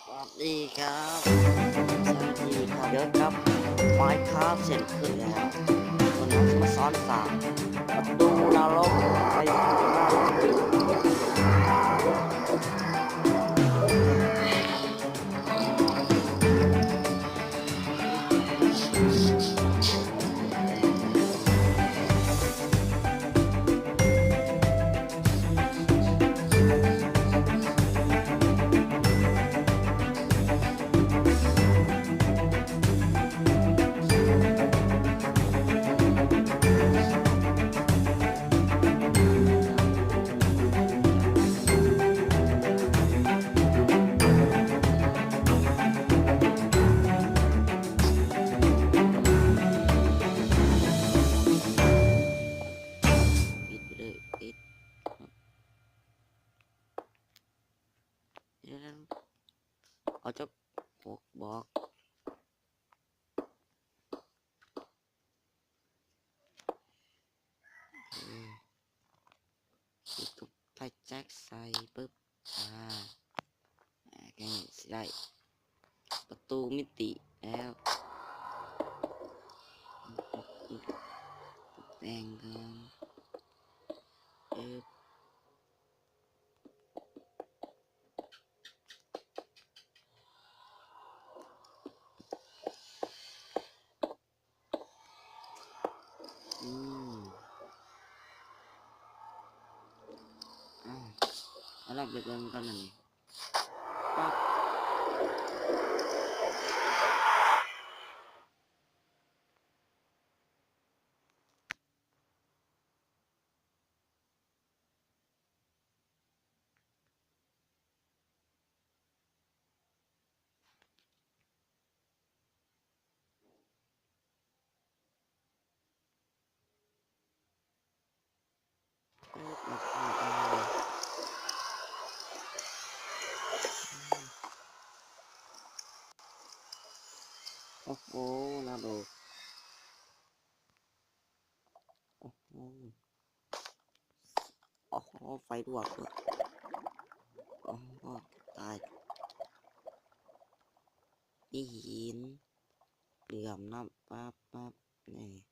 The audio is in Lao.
สวัสดีครับ สวัสดีครับ เจอกับ Minecraft เช่นเคยนะครับ วันนี้จะมาสอนสร้างประตูนรกไปดูกันເອົາຈັກຫົກບອກ ເອີ ຕິດກັບໄຟແຈັກໃສ່ປຶບ ອາ ອາ ແຄ່ນີ້ຊິໄດ້ປະຕູມິຕິແລ້ວ ຕົກແຕ່ງກ່ອນ ເອີ ອືມ ເອົາ ເອົາລອກໄປເບິ່ງກ່ອນນັ້ນ ປັບ. ໂອ້ໂຫ ນະໂດ ໂອ້ໂຫ ໂອ້ໂຫ ໄຟລວກເລີຍ ໂອ້ໂຫ ຕາຍ ມີຫີນເຫຼື້ອມນຳ ປັບໆ ນີ້